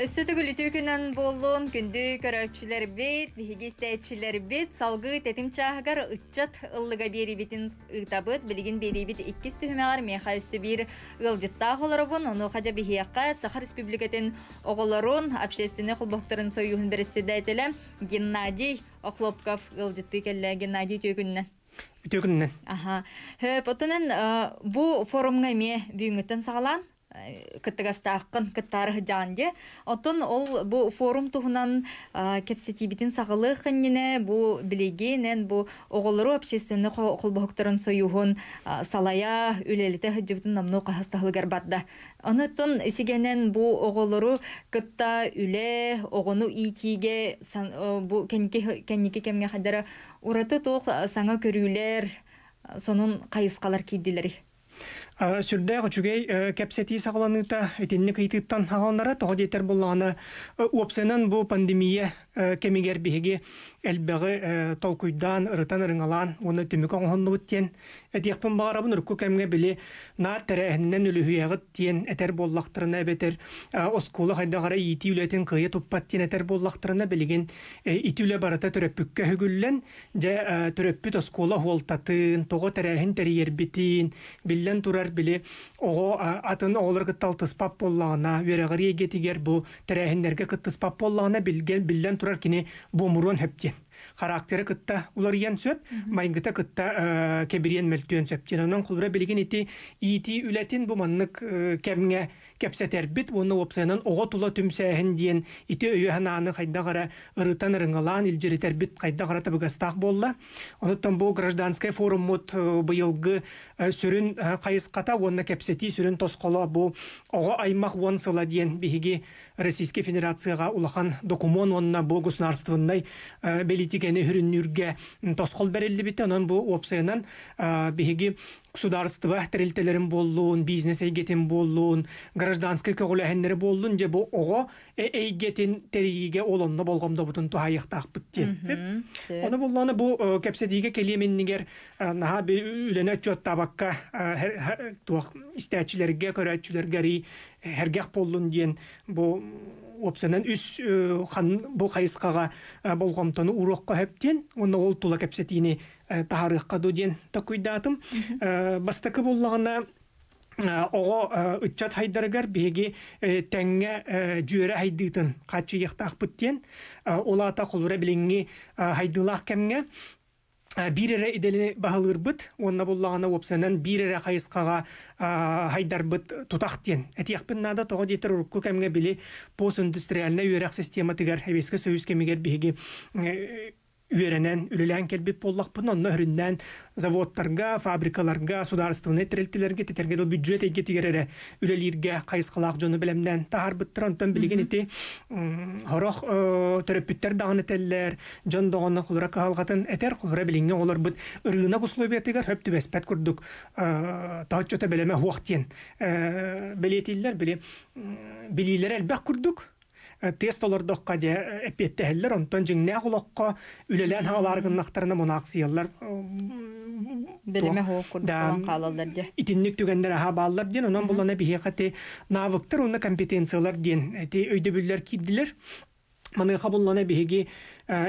Өссө төгүл үтүө күнэн буоллун, күндү көрөөччүлэрбит, биһиги истээччилэрбит, салгыы тэтим чааһыгар ыччат ыллыга биэриибитин ыытабыт. Билигин биэриибит иккис түһүмэҕэр миэхэ өссө биир ыалдьыттаах олоробун. Онуоха дьэ биһиэхэ Саха Республикатын оҕолорун общественнай холбоһуктарын союһун бэрэссэдээтэлэ Геннадий Охлопков ыалдьыттыы кэллэ. Геннадий, үтүө күнүнэн. Үтүө күнүнэн. Аха. Хөп, оттон бу форумҥа эмиэ бүгүҥҥүттэн саҕалаан кыттыгастааххын кыттаары сылдьаҕын дии. Оттон ол бу форум туһунан кэпсэтиибитин саҕалыах иннинэ бу билигин бу оҕолору общественный холбоһуктарын союһун салайа үлэлэтэ сылдьыбытын номнуо хаһыс таһылыгар барда. Онуттан сигэнэн бу оҕолору кытта үлэ, оҕону иитиигэ бу кэнники кэмҥэ хадара ураты туох саҥа көрүүлэр, сонун хайысхалар киирдилэрий? Сүрдээх үчүгэй кэпсэтии саҕаланыыта итинник ыйытыыттан аҕалынара. Тоҕо диэтэр буоллаҕына, уопсайынан бу пандемия кэмигэр биһиги элбэҕи толкуйдаан, ырытан, ырыҥалаан уонна түмүк оҥоһуннубут диэн этиэхпин баҕарабын. Урукку кэмҥэ били наар тэрээһининэн үлүһүйэҕит диэн этэр буоллахтарына эбэтэр оскуола хайдах эрэ иитии үлэтин кыайа туппат диэн этэр буоллахтарына, билигин ити үлэ барыта төрөппүккэ үһүгүллэн, Дьэ, төрөппүт оскуола уһуолтатын, тоҕо тэрээһин тэрийэрбитин, биллэн турар, били оҕо атын оҕолору кытта алтыспат буоллаҕына, үөрэҕирии эйгэтигэр бу тэрээһиннэргэ кыттыспат буоллаҕына, биллэн турар кини буомуруон сөп диэн. Характера кытта уларыйан сөп, майгыта кытта кэбириэн мөлтүөн сөп диэн. Онон холобура билигин ити иитии үлэтин бу маннык кэмҥэ кэпсэтэрбит уонна уопсайынан оҕо тула түмсээһин диэн ити өйү-санааны хайдах эрэ ырытан ырыҥалаан илдьиритэрбит хайдах эрэ табыгастаах буолла. Онуттан бу гражданскай форуммут быйылгы сүрүн хайысхата уонна кэпсэтии сүрүн тосхоло бу оҕо аймах уон сыла диэн биһиги Российскай Федерацияҕа улахан докумуон уонна бу государственнай бэлиитикэни сүрүннүүргэ тосхол бэриллибитэ. Онон бу уопсайынан биһиги судаарыстыба тэрилтэлэрин буоллун, бизнес эйгэтин буоллун, гражданскай көҕүлээһиннэри буоллун, дьэ бу оҕо эйгэтин тэрийиигэ ол онно болҕомтобутун туһаайыахтаахпыт диэн. Ону буллаҕына бу кэпсэтиигэ кэлиэм иннигэр наһаа үлэни отчуоттаабакка туох истээччилэргэ, көрөөччүлэргэ арый һэргэх буоллун диэн бу уопсанан үс хан бу хайысхаҕа болҕомтону ууруохха сөп диэн уонна ол тула кэпсэтиини таһаарыахха дуу диэн такуйдаатым. Бастакы буллаҕына оҕо ыччат хайдарыгар биһиги тэҥҥэ дьүөрэ хайдыытын хааччыйыахтаахпыт диэн ол аата холура билиҥҥи хайдыылаах кэмҥэ биир эрэ идэни баһылыырбыт уонна буллаҕына уопсайынан биир эрэ хайысхаҕа хайдарбыт тутах диэн этиэхпин наада. Тоҕо диэтэр урукку кэмҥэ били постиндустриальнай үөрэх систематыгар Сэбиэскэй Союз кэмигэр биһиги үөрэнэн, үлэлээн кэлбит буоллахпына, онно өрүннээн заводтарга, фабрикаларга, судаарыстыбаннай тэрилтэлэргэ, тэтэргэ дыл бюджет эйгэтигэр эрэ үлэлииргэ хайысхалаах дьону бэлэмнээн таһаарбыттар. Онтон билигин ити сорох төрөппүттэр даҕаны этэллэр, дьон даҕаны холура кыһалҕатын этэр, холура билиҥҥи оҕолорбут ырыынак условиятыгар хөп түбэспэт курдук таһыччыта бэлэмэ суох диэн бэлиэтииллэр. Били билиилэрэ элбэх курдук, тыас толордоххо дьэ эппиэттэһэллэр, онтон дьиҥнээх олоххо үлэлээн хаалаары гыннахтарына мунаахсыйаллар. Бэлэмэ суох курдук буолан хаалаллар дьэ. Итинник түгэннэр аһаа бааллар диэн, онон булана биһиэхэ ити навыктар уонна компетенциялар диэн ити өйдөбүллэр киирдилэр. Маныаха буллана биһиги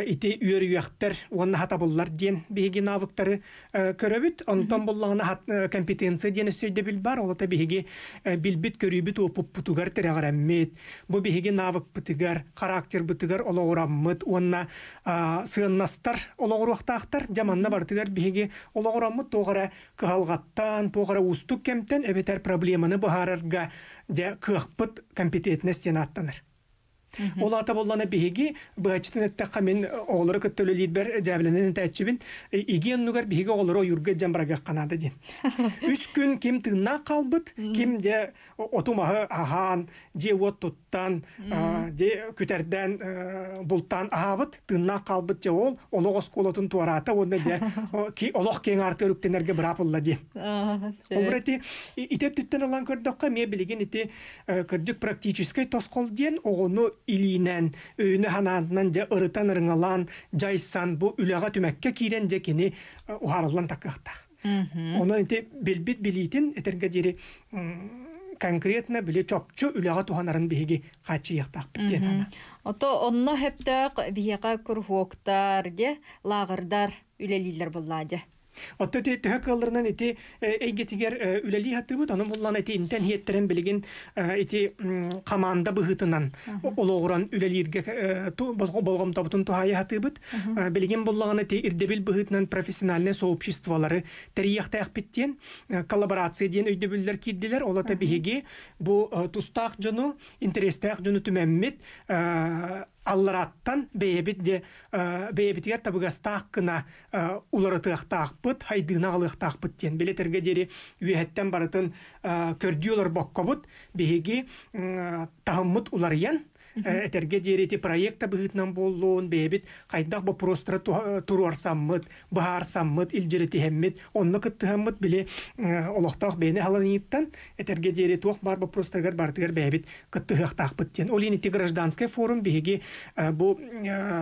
ити үөрүйэхтэр уонна хатабыллар диэн биһиги навыктары көрөбүт. Онтон буллаҕына компетенция диэн өссө өйдөбүл бар. Ол ата биһиги билбит көрүүбүт уопуппутугар тирэҕирэммит, бу биһиги навыкпытыгар, характербытыгар олоҕураммыт уонна сыаннастар олоҕуруохтаахтар. Дьэ манна барытыгар биһиги олоҕураммыт туох эрэ кыһалҕаттан, туох эрэ уустук кэмтэн эбэтэр проблеманы быһаарарга дьэ кыахпыт компетентность диэн ааттанар. Ол аата буоллаҕына биһиги быһаччытын эттэххэ мин оҕолору кытта үлэлиирбэр дьээбэлэнэн этээччибин иги оннугар биһиги оҕолору ойуурга илдьэн барагыахха наада диэн. Үс күн ким тыыннаах хаалбыт, ким дьэ оту-маһы аһаан, дьиэ-уот туттан, дьиэ күтэрдээн бултаан аһаабыт, тыыннаах хаалбыт дьэ ол олох оскуолатын туораата уонна дьэ олох киэҥ аартыгар үктэнэргэ быраап ылла диэн. Ол ити ити өттүттэн ылан көрдөххө эмиэ билигин ити Кырдьык практическай тосхол диэн оҕону илиинэн, өйүнэ-санаатынан дьэ ырытан-ырыҥалаан, дьайсан бу үлэҕэ түмэккэ киирэн дьэ кини уһаарыллан такыахтаах. Онон ити билбит билиитин этэргэ диэри Конкретно били чопчу үлэҕэ туһанарын биһиги хааччыйыахтаахпыт диэн ана. Ото онно сөптөөх биһиэхэ куруһуоктар, де лааҕырдар үлэлииллэр буоллаа дьэ. Отто ити төһө кыалларынан ити эйгэтигэр үлэлии сатыыбыт, ону буллан ити интэн иһиэттэрин билигин ити хамаанда быһыытынан олоҕуран үлэлииргэ болҕомтобутун туһаайа сатыыбыт. Билигин буллаҕына ити ирдэбил быһыытынан профессиональнай сообществолары тэрийиэхтээхпит диэн коллаборация диэн өйдөбүллэр киирдилэр. Ол ата биһиги бу тустаах дьону, интэриэстээх дьону түмэммит аллараттан бэйэбит де бэйэбитигэр табыгастаах гына уларытыахтаахпыт, хайдыына аҕалыахтаахпыт диэн билэтэргэ диэри үөһэттэн барытын көрдүү олорбоккобут биһиги таһыммыт уларыйан этэргэ диэри ити проекта быһыытынан буоллун, бэйэбит хайдах боппуруостары туруорсаммыт, быһаарсаммыт, илдьиритиһэммит, онно кыттыһаммыт били олохтоох бэйэни халаныйыттан этэргэ диэри туох баар боппуруостарыгар барытыгар бэйэбит кыттыһыахтаахпыт диэн. Ол иһин ити гражданскай форум биһиги бу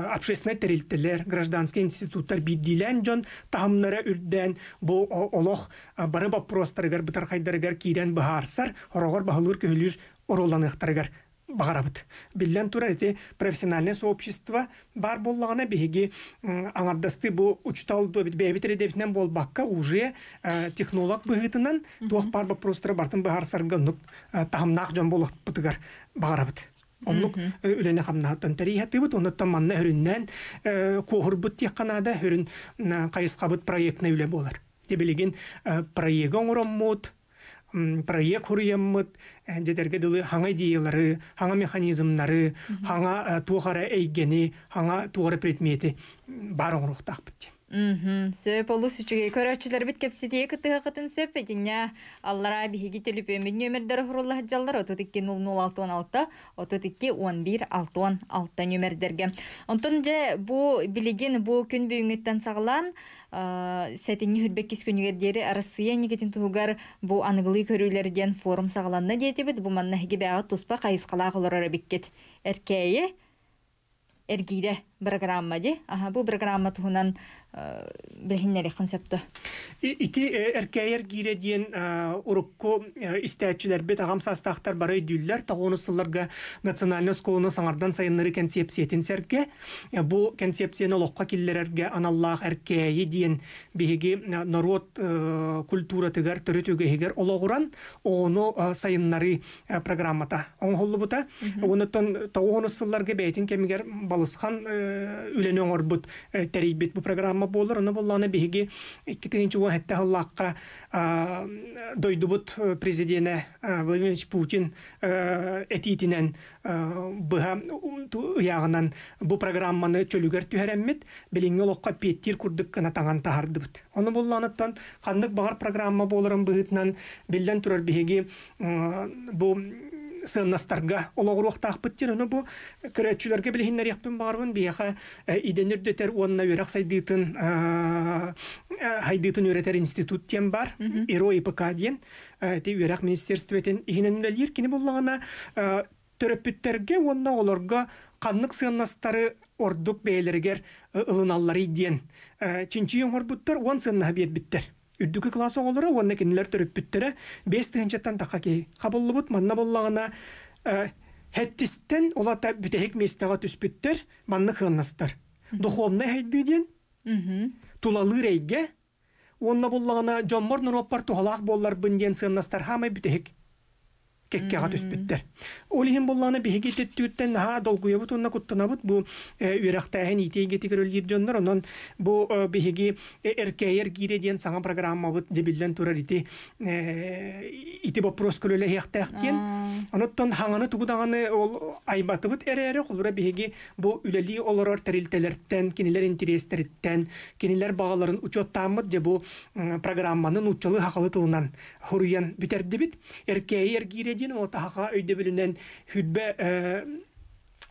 общественнай тэрилтэлэр, гражданскай институттар биирдиилээн дьон таһымнара үрдээн бу олох бары боппуруостарыгар бытархайдарыгар киирэн быһаарсар, хороҕор баһылыыр-көһүлүүр оруолланыахтарыгар баҕарабыт. Биллэн турар, ити профессиональное сообщество баар буоллаҕына биһиги аҥардастыы бу учутал бэйэбит эрэдэбитинэн буолбакка уже технолог быһыытынан туох баар боппуруостары барытын быһаарсарга оннук таһымнаах дьон буолуохпутугар баҕарабыт. Оннук үлэни хамнаһыттан тэрийэ оннуттан манна өрүннээн куоһурбут диэххэ наада, өрүн хайысхабыт проектнай үлэ буолар. Билигин проегы оҥороммут, проект хуруйаммыт дьэтэргэ дылы хаҥа идеялары, хаҥа механизмнары, хаҥа туох эрэ эйгэни, хаҥа туох эрэ предмети баар оҥоруохтаахпыт диэн. Сөп олус үчүгэй көрөөччүлэрбит кэпсэтиэ кытыһахытын сөп итиннэ аллараа биһиги төлөпүөммүт нүөмэрдэрэ хурулла сылдьаллар 32 00 66 32 11 66 нүөмэрдэргэ. Онтон дьэ бу билигин бу күн бүгүҥҥүттэн саҕалаан сэтинньи хүрбэккис күнүгэр диэри Арассыыйа инникитин туһугар бу аныгылыы көрүүлэр диэн форум саҕаланна диэтибит. Бу манна эһиги бэйэҕит туспа хайысхалаах олорор эбиккит. Эркээйи эргиирэ бырагыраамма дии. Аха, бу бырагыраамма туһунан билиһиннэриэххин сөптө. Ити эркээйи эргиирэ диэн урукку истээччилэрбит аҕам саастаахтар бары өйдүүллэр. Тоҕуонус сылларга национальнай оскуоланы саҥардан сайыннарыы кэнсиэпсийэтин сэргэ Бу концепцияны олоххо киллэрэргэ аналлаах эркээйи диэн биһиги норуот культуратыгар, төрүт үгэһигэр олоҕуран оҕону сайыннарыы программата оҥоһуллубута. Онуттан тоҕус сылларга бэйэтин кэмигэр балысхан үлэни оҥорбут, тэрийбит бу программа буолар. Ону буоллаҕына биһиги 2017 сыллаахха дойдубут президенэ Владимир Ильич Путин этиитинэн быһа ыйааҕынан бу программаны чөлүгэр түһэрэммит, билиҥҥи олоххо эппиэттиир курдук гына таҥан таһардыбыт. Ону булланыттан ханнык баҕар программа буоларын быһыытынан биллэн турар биһиги бу сыаннастарга олоҕуруохтаахпыт диэн ону бу көрөөччүлэргэ билиһиннэриэхпин баҕарбын биһиэхэ идэни үрдэтэр уонна үөрэх сайдыытын хайдыытын үөрэтэр институт диэн бар ИРО ИПК диэн ити үөрэх министерствотын иһинэн үлэлиир кини буллаҕына төрөппүттэргэ уонна оҕолорго ханнык сыаннастары ордук бэйэлэригэр ылыналларый диэн чинчийии оҥорбуттар уон сыаннаһы биэрбиттэр. Үрдүкү кылаас оҕолоро уонна кинилэр төрөппүттэрэ 5 тыһыынчаттан тахха киһи хабыллыбыт. Манна буллаҕына хэттистэн улата бүтэһик миэстэҕэ түспүттэр маннык сыаннастар. Духовнай хайдыы диэн тулалыыр эйгэ Уонна буллаҕына дьоммор норуоппар туһалаах буолларбын диэн сыаннастар хаамай бүтэһик кэккэҕэ түспүттэр. Ол иһин буллаҕына биһиги ититтүүттэн наһаа долгуйабыт уонна куттанабыт бу үөрэхтээһин иитии эйгэтигэр үлэлиир дьоннор. Онон бу биһиги эркээйэр гиирэ диэн саҥа программабыт дебиллэн турар ити ити вопрос көлөлөһиэхтээх диэн. Оноттон хаҥаны тугу даҕаны ол айбатыбыт эрээри холура биһиги бу үлэлии олорор тэрилтэлэртэн, кинилэр интириэстэриттэн, кинилэр баҕаларын учуоттааммыт дьэ бу программаны нууччалыы хахалы тылынан хоруйан бүтэрдибит. Эркээйи эргиирэ диэн ол таһаха өйдөбүлүнэн хүрбэ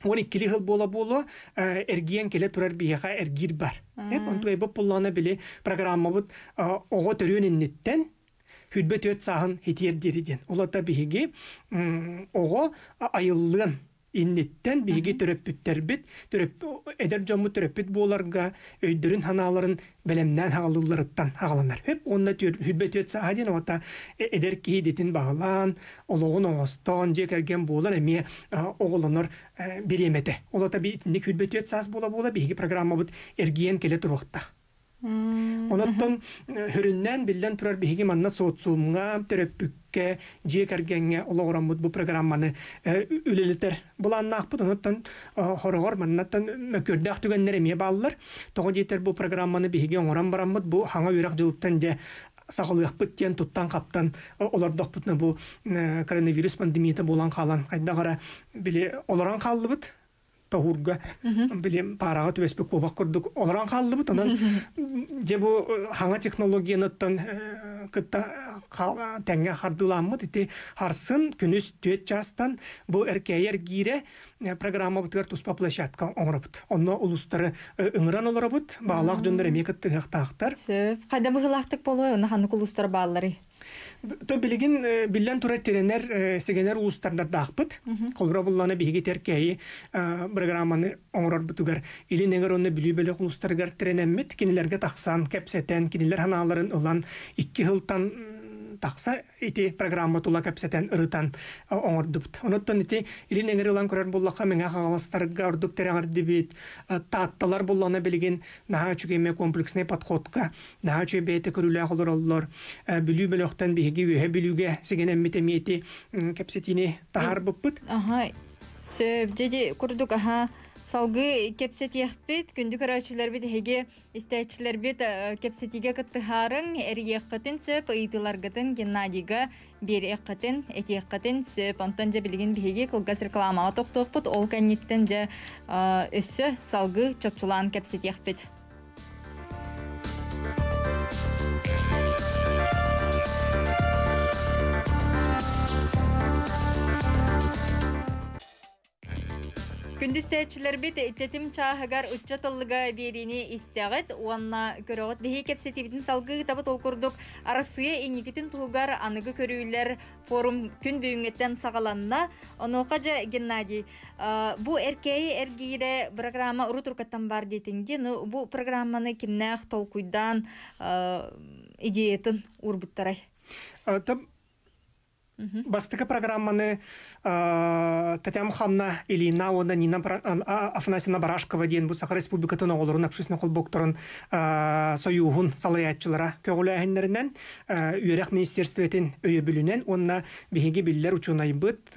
12 хыл буола-буола эргиэн кэлэ турар биһиэхэ эргиир бар. Онтугай бу пуллаана били программабыт оҕо төрүөн инниттэн 24 сааһын хитиэр диэри диэн. Ол ата биһиги оҕо айыллыан. инниттэн биһиги төрөппүттэрбит, эдэр дьоммут төрөппүт буоларга өйдөрүн ханааларын бэлэмнээн хаҕалыылларыттан хаҕаланар. Хөп уонна 24 сааһа диэн оҕото эдэр киһи идэтин баһылаан, олоҕун оҥостон, дьиэ кэргэн буолар эмиэ оҕолонор бириэмэтэ. Ол ата итинник 24 саас буола-буола биһиги программабыт эргийэн кэлэ туруохтаах. Оноттон хөрүннээн биллэн турар биһиги манна социумҥа, төрөппүккэ, дьиэ кэргэҥҥэ олоҕураммыт бу программаны үлэлэтэр былааннаахпыт. Оноттон хороҕор маннаттан мөкүөрдээх түгэннэр эмиэ бааллар. Тоҕо диэтэр бу программаны биһиги оҥорон бараммыт бу хаҥа үөрэх дьылыттан дьэ саҕалыахпыт диэн туттан-хаптан олордохпутуна бу коронавирус пандемията буолан хаалан хайдах эрэ били олорон хааллыбыт тоһуурга били паараҕа түбэспит куобах курдук олорон хааллыбыт. Онон дьэ бу хаҥа технологияныттан кытта тэҥҥэ хардыыламмыт ити харсын күнүс 4 чаастан бу эркээйи эргиирэ программабытыгар туспа площадка оҥоробут. Онно улуустары ыҥыран олоробут, баалаах дьоннор эмиэ кыттыһыахтаахтар. Сөп. Хайда быһыылаахтык буолуой, онно ханнык улуустар баалларый? То билигин биллэн турар тирэнэр, сигэнэр улуустардардаахпыт. Холобура буллана биһиги теркээйи программаны оҥорорбутугар Илин эҥэр уонна Бүлүү бөлөх улуустарыгар тирэнэммит, кинилэргэ тахсан, кэпсэтэн, кинилэр санааларын ылан, икки сылтан тахса ити программа тула кэпсэтэн ырытан оҥордубут. Онуттан ити илин эҥэр ылан көрөр буллахха Мэҥэ Хаҥаластарга ордук тирэҕирдибит. Таатталар буллана билигин наһаа үчүгэй эмиэ комплекснай подходка наһаа үчүгэй бэйэтэ көрүүлээх олороллор. Бүлүү бөлөхтөн биһиги Үөһэ Бүлүүгэ сигэнэммит эмиэ ити кэпсэтиини таһаарбыппыт. Аха, сөп. Дьэ, курдук аха салгыы кэпсэтиэхпит. Күндү көрөөччүлэрбит эһиги истээччилэрбит кэпсэтиигэ кыттыһаарыҥ, эрийиэххитин сөп, ыйытыыларгытын Геннадийга биэриэххитин, этиэххитин сөп. Онтон дьэ билигин биһиги кылгас рекламаҕа тохтуохпут, ол кэнниттэн дьэ өссө салгыы чопчулаан кэпсэтиэхпит. Күндү истээччилэрбит тэтим чааһыгар ыччат ыллыга биэриини истэҕит уонна көрөҕүт. Биһиги кэпсэтиибитин салгыы ыытабыт. Ол курдук Арассыыйа инникитин туһугар аныгы көрүүлэр форум күн бүгүҥҥүттэн саҕаланна. Онуоха дьэ Геннадий, бу Эркээйи эргиирэ программа урут уруккаттан баар диэтиҥ дии. Ну бу программаны кимнээх толкуйдаан идеятын уурбуттарай? Бастакы программаны Татьяна Михайловна Ильина уонна Нина Афанасьевна Барашкова диэн бу Саха Республикатын оҕолорун общественнай холбоуктарын сойууһун салайааччылара көҕүлээһиннэринэн үөрэх министерствотын өйөбүлүнэн уонна биһиги биллэр учуонайбыт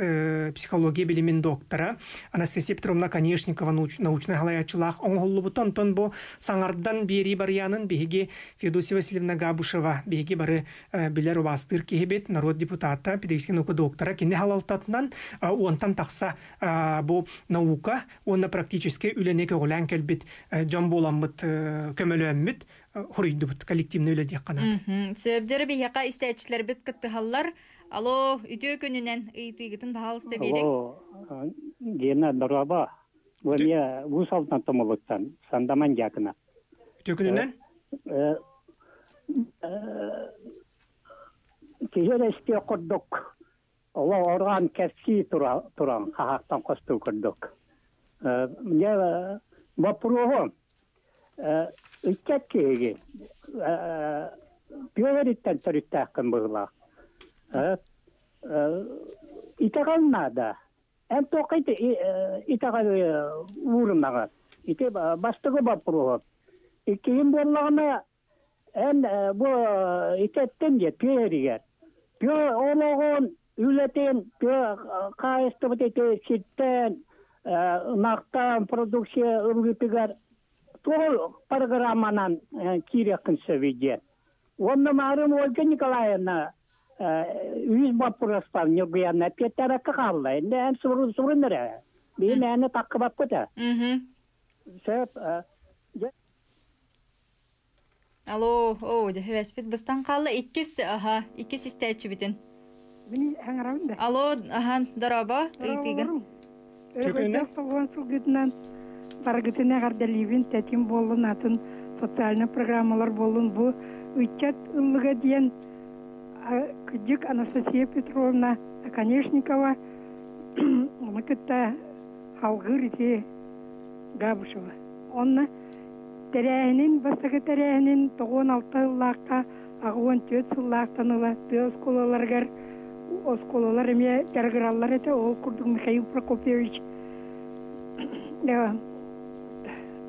психология билимин доктора Анастасия Петровна Конешникова научнай салайааччылаах оҥоһуллубута. Онтон бу саҥардан биэрии барыйаанын биһиги Федосия Васильевна Габышева биһиги бары билэр убаастыыр киһибит, норуот депутата, педагогическай наука доктора, кини халалтатынан уонтан тахса бу наука уонна практическай үлэни көҕүлээн кэлбит дьон буоламмыт көмөлөөммүт хоруйдубут коллективный үлэ диэххэ наада. Сөбдөрө биһиэхэ истээччилэрбит кыттыһаллар. Алло, үтүө күнүнэн ыйытыыгытын баһаалыста биэриҥ. Алло, Гена, дороба. Бу эмиэ Уус Алдан Томолуттан Сандаман Дьякына. Үтүө күнүнэн. Киһи эрэ истиэх курдук оло орҕоон кэпсии туран хаһаахтан хостуу курдук. Дьэ боппуруоһу ыччат киһиги түөгэриттэн төрүттээххин быһыылаах. Итэҕэл наада. Эн туохха итэҕэл уурунаҕын? Ити бастакы боппуруоһум. Иккиһин буоллаҕына, эн бу итеттин диэ тыа иһигэр. Тыа олоҕун, үлэтин, тыа хаһаайыстыбата ити сиртэн, ынахтан продукция ылыытыгар туох программанан киириэххин сөбүй диэн. Уонна маарым Ольга Николаевна үс боппуруостан Ньургуйанна эппиэттээбэккэ хаалла. Иннэ эн сурун сурун эрэ. Биһи мээнэ таккыбаппыт ээ. Сөп. Алло, оо, дьэһэспит быстан хаалла. Иккис, аха, иккис истээччибитин. Мин хаҥарабын да. Алло, ахан, дорообо, ыйытыыгын. Өрөгөйдөөх толуон сылгытынан барыгытын эҕэрдэлиибин, тэтим буоллун, атын социальнай программалар буоллун. Бу ыччат ыллыга диэн кырдьык Анастасия Петровна Оконешникова ону кытта Халгыр ити Габышева. Онно тэрээһинин бастакы тэрээһинин 96 сыллаахха 84 сыллаахтан ыла тыа оскуолаларыгар оскуолалар эмиэ дьарыгыраллар этэ. Ол курдук Михаил Прокопьевич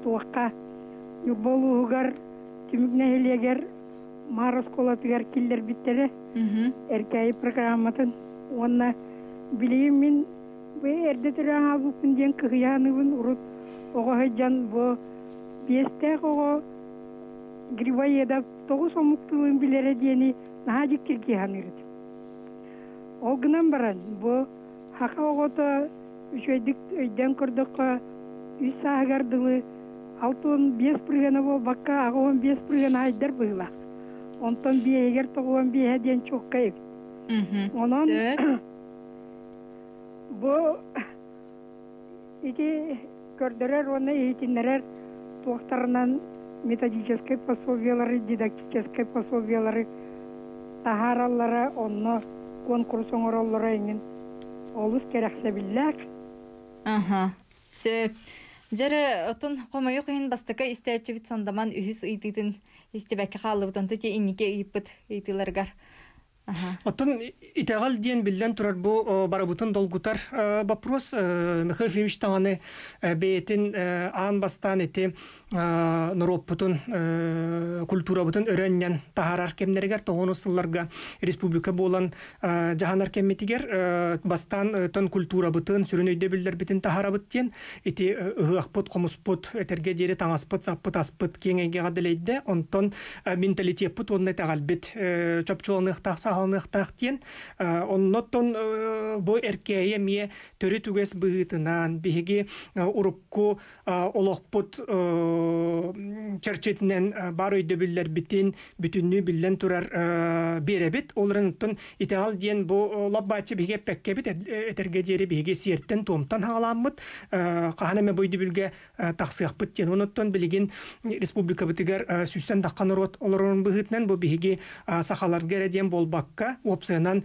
туохха Ньурба улууһугар Түмүк нэһилиэгэр Маар оскуолатыгар киллэрбиттэрэ Эркээйи программатын уонна билигин мин бу эрдэ төрөөн хаалбыппын диэн кыһыйааныбын урут оҕо сылдьан бу биэстээх оҕо Грибоедов тоҕус омук тылын билэрэ диэни наһаа дьиктиргии саныыр этим. Ол гынан баран бу саха оҕото үчүгэйдик өйдөөн көрдөххө үс сааһыгар дылы 65 бырыһыана буолбакка 85 бырыһыана айдар быһыылаах. Онтон биэһигэр 95-э диэн чуоккай эбит. Онон бу ити көрдөрөр уонна иһитиннэрэр туохтарынан методическай пособиелары, дидактическай пособиелары таһаараллара, онно куонкурус оҥороллоро эҥин олус кэрэхсэбиллээх. Аха. Сөп. Дьэрэ, отун хомойуох иһин бастакы истээччибит Сандаман үһүс ыйытыытын истибэккэ хааллыбыт. Онту ти инники ыйыппыт ыйытыыларыгар. Оттон итэҕэл диэн биллэн турар бу барыбытын долгутар вопрос. Михаил Ефимович даҕаны бэйэтин аан бастаан ити норуоппутун культурабытын өрө таһаарар кэмнэригэр тоҕуонус сылларга республика буолан дьаһанар кэммитигэр бастаан тон культурабытын сүрүн өйдөбүллэрбитин таһаарабыт диэн ити ыһыахпыт хомуспут этэргэ диэри таҥаспыт саппыт аспыт киэҥ эйгэҕэ дэлэйдэ онтон менталитеппыт уонна итэҕэлбит чопчуланыахтаах саҕаланыахтаах диэн оннотон бу эркээйи эмиэ төрүт үгэс быһыытынан биһиги урукку олохпут чэрчитинэн баар өйдөбүллэрбитин бүтүннүү биллэн турар биэрэбит. Ол эрэн оттон итэҕэл диэн бу лаппааччы биһиги эппэккэбит этэргэ диэри биһиги сиэртэн-туомтан хаҕаламмыт хаһан эмэ бу өйдөбүлгэ тахсыахпыт диэн. Онуттан билигин республикабытыгар сүүстэн тахха норуот олорорун быһыытынан бу биһиги сахаларга эрэ диэн буолбакка уопсайынан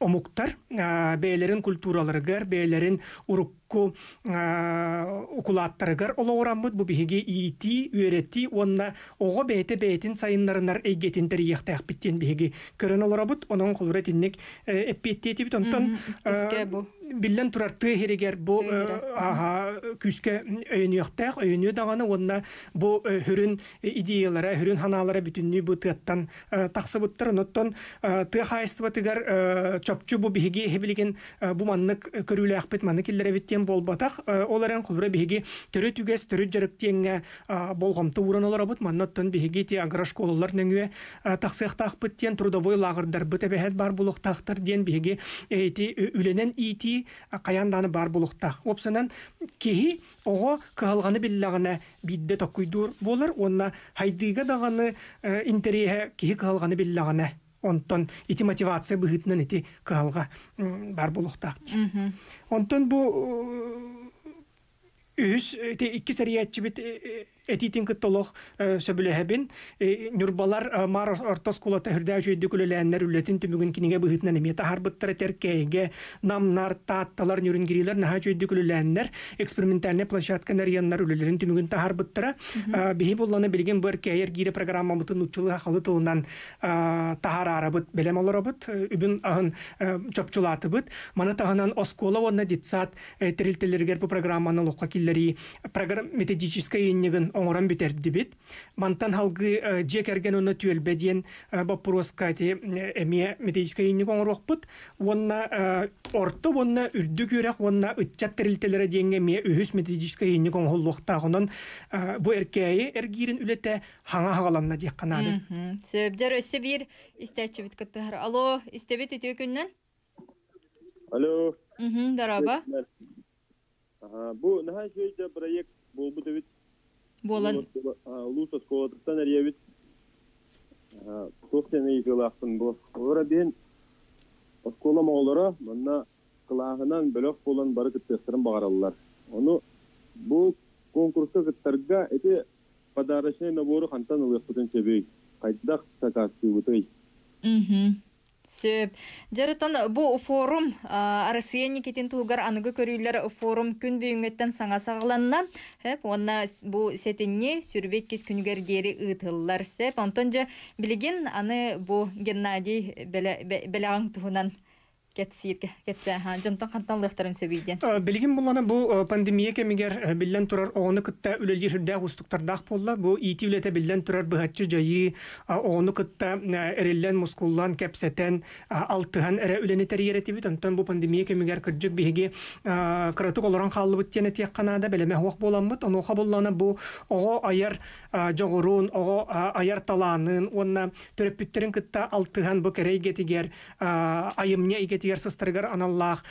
омуктар бэйэлэрин культураларыгар, бэйэлэрин урукку укулааттарыгар олоҕураммыт бу биһиги иитии, үөрэтии уонна оҕо бэйэтэ бэйэтин сайыннарынар эйгэтин тэрийиэхтээхпит диэн биһиги көрөн олоробут. Онон холура итинник эппиэттиэтибит. Онтон биллэн турар тыа иһиригэр бу күүскэ өйөнүөхтээх, өйөнүө даҕаны уонна бу хүрүн идеялара, хүрүн ханаалара бүтүннүү бу тыаттан тахсыбыттар. Оттон тыа хаһаайыстыбатыгар чопчу бу биһиги билигин бу маннык көрүүлээхпит, маннык киллэрэбит диэн буолбатах. Ол эрэн холобура биһиги төрүт үгэс, төрүт дьарык диэҥҥэ болҕомто ууран олоробут. Манна оттон биһиги ити агрошколалар нөҥүө тахсыахтаахпыт диэн трудовой лааҕырдарбыт эбэһээт баар буолуохтаахтар диэн биһиги ити үлэнэн иитии хайаан даҕаны баар буолуохтаах. Уопсанан киһи оҕо кыһалҕаны биллэҕинэ биирдэ токкуйдуур буолар уонна хайдыыга даҕаны интэриэһэ киһи кыһалҕаны биллэҕинэ онтон ити мотивация быһыытынан ити кыһалҕа баар буолуохтаах диэн. Онтон бу үһүс ити икки сэрийээччибит этиитин кытта олох сөбүлэһэбин. Ньурбалар Маар орто оскуолата үрдээх үчүгэйдик үлэлээннэр үлэтин түмүгүн кинигэ быһыытынан эмиэ таһаарбыттара Тэркээйигэ, Намнар, Таатталар, Ньүрүнгириилэр наһаа үчүгэйдик үлэлээннэр экспериментальнай площадка нарыйаннар үлэлэрин түмүгүн таһаарбыттара. Биһи булланы билигин бу Эркээйи эргиирэ программабытын нууччалыы хахалы тылынан таһаарарабыт, бэлэм олоробут, үбүн аһын чопчулаатыбыт. Маны таһынан оскуола уонна детсад тэрилтэлэригэр бу программаны олоххо киллэрии методическай ыйынньыгын оҥорон бүтэрдибит. Мантан халгыы дьиэ кэргэн уонна түөлбэ диэн боппуруоска ити эмиэ методическай ыйынньык оҥоруохпут. Уонна орто уонна үрдүк үөрэх уонна ыччат тэрилтэлэрэ диэҥҥэ эмиэ үһүс методическай ыйынньык оҥоһуллуохтаах. Онон бу эркээйи эргиирин үлэтэ хаҥа хаҕаланна диэххэ наада. Сөп. Дьэр өссө биир истээччибит кыттыһар. Алло, истэбит үтүө күннэн. Алло. Дороба. Бу наһаа үчүгэй да проект буолбут эбит. Буолан. Улуус оскуолатыттан эрийэбит. Туох диэн ыйытыылаахпын бу. Олора диэн оскуола оҕолоро манна кылааһынан бөлөх буолан бары кыттыахтарын баҕараллар. Ону бу конкурска кыттарга ити подарочный набору хантан ылыахпытын сөбүй? Хайдах сакаастыыбытый? Сөп. Дьэ, бу форум Россия Никитин туһугар аныгы көрүүлэр форум күн бүгүҥҥүттэн саҥа саҕаланна. Сөп. Уонна бу сэтинньи сүрбэ иккис күнүгэр диэри ыытыллар. Сөп. Онтон дьэ билигин аны бу Геннадий бэлэҕиҥ туһунан кэпсииргэ кэпсээ дьонтон хантан ылыахтарын сөбүй диэн. Билигин буллана бу пандемия кэмигэр биллэн турар оҕону кытта үлэлиир сүрдээх уустуктардаах буолла. Бу иитии үлэтэ биллэн турар быһаччы дьайыы оҕону кытта эриллэн, мускуллан, кэпсэтэн, алтыһан эрэ үлэни тэрийэр этибит. Онтон бу пандемия кэмигэр кырдьык биһиги кыратык олорон хааллыбыт диэн этиэххэ наада, бэлэмэ суох буоламмыт. Онуоха буллана бу оҕо айар дьоҕурун, оҕо айар талаанын уонна төрөппүттэрин кытта алтыһан бу кэрэ эйгэтигэр, айымньы эйгэтигэр сыстарыгар аналлаах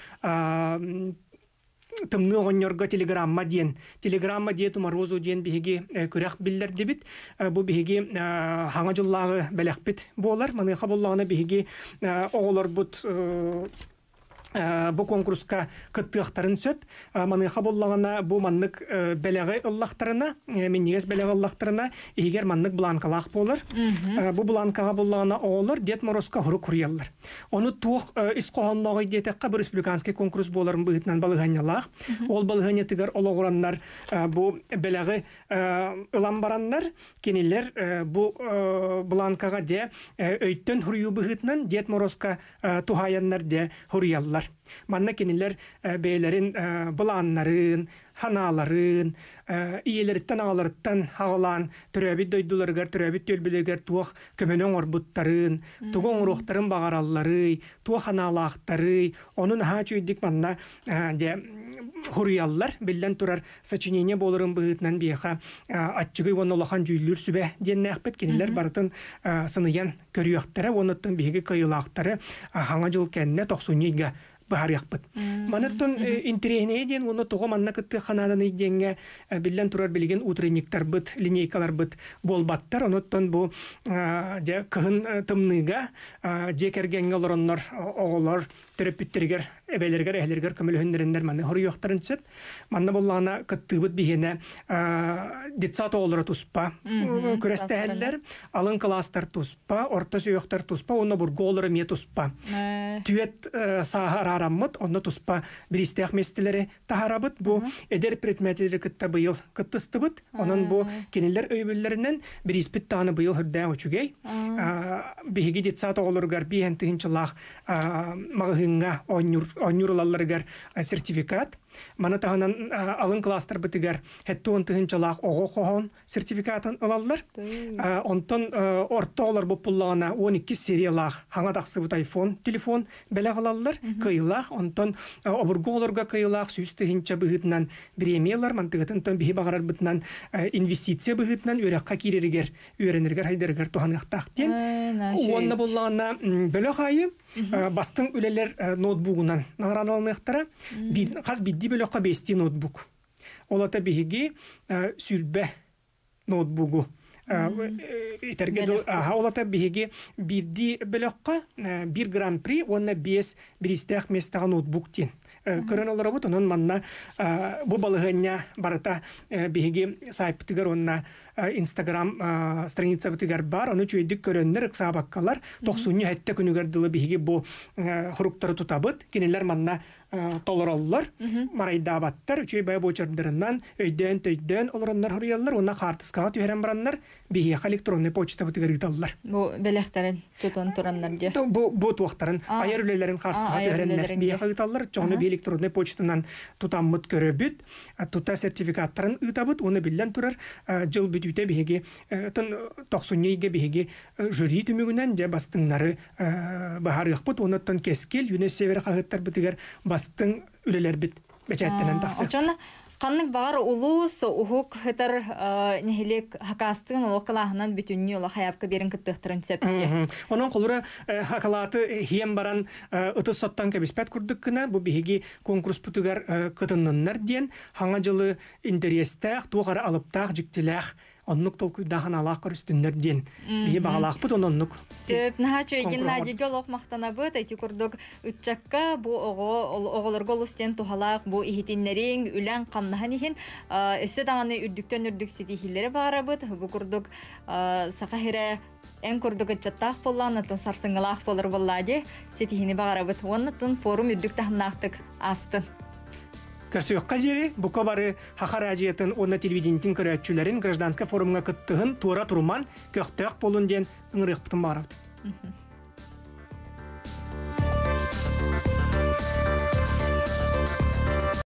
Тымныы оҕонньорго телеграмма диэн, телеграмма Деду Морозу диэн биһиги күрэх биллэрдибит. Бу биһиги хаҥа дьыллааҕы бэлэхпит буолар. Маныаха буоллаҕына биһиги оҕолорбут бу конкурска кыттыахтарын сөп. Маныаха буоллаҕына бу маннык бэлэҕи ыллахтарына, минньигэс бэлэҕи ыллахтарына, иһигэр маннык бланкалаах буолар. Бу бланкаҕа буоллаҕына оҕолор Дед Морозко хорук хуруйаллар. Ону туох ис хоһооннооҕуй диэтэххэ, бу республиканский конкурс буоларын быһыытынан балаһыанньалаах. Ол балаһыанньатыгар олоҕураннар бу бэлэҕи ылан бараннар, кинилэр бу бланкаҕа дьэ өйтөн хуруйуу быһыытынан Дед Морозко туһаайаннар дьэ хуруйаллар. Манна кинилэр бэйэлэрин былааннарын, ханааларын, ийэлэриттэн-аҕаларыттан аҕалаан төрөөбүт дойдуларыгар, төрөөбүт түөлбэлэригэр туох көмөнү оҥорбуттарын, тугу оҥоруохтарын баҕаралларый, туох анаалаахтарый, ону наһаа үчүгэйдик манна дьэ хуруйаллар. Биллэн турар, сочинение буоларын быһыытынан биһиэхэ аччыгый уонна улахан дьүүллүүр сүбэ диэннээхпит. Кинилэр барытын сыныйан көрүөхтэрэ уонна оттон биһиги кыайыылаахтары хаҥа дьыл кэннэ тохсунньу ыйга быһаарыахпыт. Манаттан интэриэһинэйэ диэн уонна тоҕо манна кыттыахха нааданый диэҥҥэ биллэн турар билигин утренниктарбыт, линейкаларбыт буолбаттар. Онуттан бу дьэ кыһын тымныыга дьиэ кэргэҥҥэ олороннор оҕолор төрөппүттэригэр, эбэлэригэр, эһэлэригэр көмөлөһүннэриннэр маны хоруйуохтарын сөп. Манна буоллаҕына кыттыыбыт биһиэнэ детсад оҕолоро туспа күрэстэһэллэр, алын кылаастар туспа, орто сүһүөхтэр туспа уонна бургу оҕолоро эмиэ туспа. Түөт сааһа араараммыт, онно туспа бириистээх миэстэлэри таһаарабыт. Бу эдэр предпринимателлэри кытта быйыл кыттыстыбыт. Онон бу кинилэр өйөбүллэринэн бирииспит даҕаны быйыл үрдээх үчүгэй. Биһиги детсад оҕолоругар биэһэн тыһыынчалаах маҕаһыыҥҥа оонньуур ылалларыгар сертификат. Маны таһынан алын класстарбытыгар 70 тыһыынчалаах оҕо хоһоон сертификатын ылаллар. Онтон орто олорбут буллаҕына 12 сериялаах хаҥа тахсыбыт iPhone телефон бэлэх ылаллар. Кыайыылаах. Онтон обургу оҕолорго кыайыылаах 100 тыһыынча быһыытынан бириэмийэлэр мантыгытын биһи баҕарарбытынан инвестиция быһыытынан үөрэххэ киирэригэр үөрэнэригэр хайдарыгар туһаныахтаах диэн. Уонна буллаҕына бөлөх аайы бастыҥ үлэлэр ноутбугунан наҕараадаланыахтара. Хас биирдии бөлөххө бэстии ноутбук. Ол ата биһиги сүрбэ ноутбугу итэргэ ол ата биһиги биирдии бөлөххө биир гран-при уонна биэс бириистээх миэстэҕэ ноутбук диэн көрөн олоробут. Онон манна бу балаһыанньа барыта биһиги сайтпытыгар уонна Инстаграм страницабытыгар бар, ону үчүгэйдик көрөннөр ыксаабаккалар тохсунньу сэттэ күнүгэр дылы биһиги бу хоруктары тутабыт. Кинилэр манна толороллор, марайдаабаттар, үчүгэй бая буочардарынан өйдөөн-төйдөөн олороннор хоруйаллар уонна хаартыскаҕа түһэрэн бараннар биһиэхэ электроннай почтабытыгар ыыталлар. Бу бэлэхтэрин тутан тураннар дии. Бу бу туохтарын айар үлэлэрин хаартыскаҕа түһэрэннэр биһиэхэ ыыталлар. Чоҕуну би электроннай почтанан тутаммыт көрөбүт. Тута сертификаттарын ыытабыт уонна биллэн турар дьыл бүтүүтэ биһиги тохсунньу ыйга биһиги жюри түмүгүнэн дьэ бастыҥнары быһаарыахпыт уонна оттон Кэскил, Юность Севера хаһыаттарбытыгар бастыҥ үлэлэрбит бэчээттэнэн тахсыахтара. Ханнык баҕар улуус уһук сытар нэһилиэк хакаастыын олох кылааһынан бүтүннүү олох хайаапка биэрин кыттыахтарын сөп дии. Онон холура хакалааты хиэн баран ытыс соттон кэбиспэт курдук гына бу биһиги конкурспутугар кытынныннар диэн хаҥа дьылы интэриэстээх, туох эрэ алыптаах, дьиктилээх. Оннук толкуйдаах аналаах көрүстүннэр диэн биһи баҕалаахпыт оннук. Сөп, наһаа үчүгэй Геннадийга олох махтанабыт. Ити курдук ыччакка бу оҕо оҕолорго олус диэн туһалаах бу иһитиннэриҥ, үлэҥ хамнаһын иһин өссө даҕаны үрдүктэн үрдүк ситиһиилэри баҕарабыт. Бу курдук саха сирэ эн курдук ыччаттаах буоллаан, оттон сарсыҥҥылаах буолар буоллаа дии ситиһиини баҕарабыт. Уонна тун форум үрдүк таһымнаахтык аастын. Көрсүөххэ диэри бука бары Саха араадьыйатын уонна телевидениетин көрөөччүлэрин гражданскай форумҥа кыттыһын туора туруман көхтөөх буолун диэн ыҥырыахпытын баҕарабыт.